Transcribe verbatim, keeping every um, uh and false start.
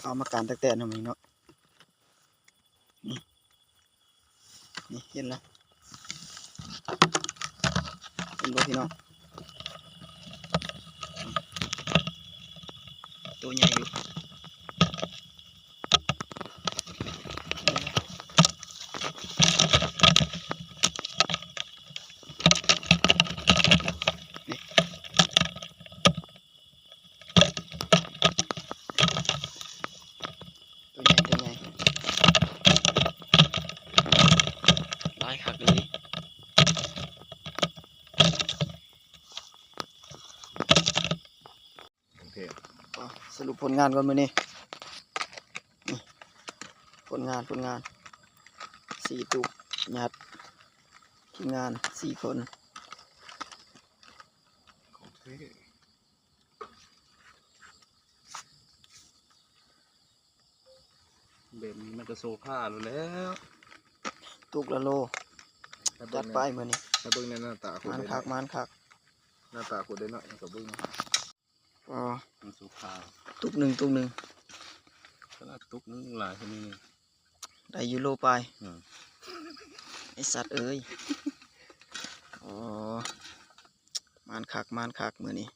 เอามาการแตกๆเนาะมื้อนี้เนาะ นี่ นี่เห็นแล้ว เห็นบ่พี่น้อง ตัวใหญ่อยู่ ตัวใหญ่ ตัวใหญ่ หลายคักเลย โอเค อ่ะ สรุปผลงานก่อนมื้อนี้ นี่ ผลงาน ผลงาน สี่ตุก ยัด ทีมงาน สี่คน โอเค แบบนี้มันก็โซฟาแล้วแหล้ว ตุกละโล ถ้าเบิ่ จั ง ด ใน ไปมื้อนี้ ถ้าเบิ่งในหน้าตาคน หมานคัก เด้เนาะ หมานคัก หน้าตาคนเด้เนาะ มันก็เบิ่ง อ๋อ มันโซฟา ตุกหนึ่ง ตุกหนึ่ง ขนาดตุกหนึ่งหลายคนนี้ ได้อยู่โลปลาย อืม ไอ้สัตว์เอ้ย อ๋อ หมานคัก หมานคักมื้อนี้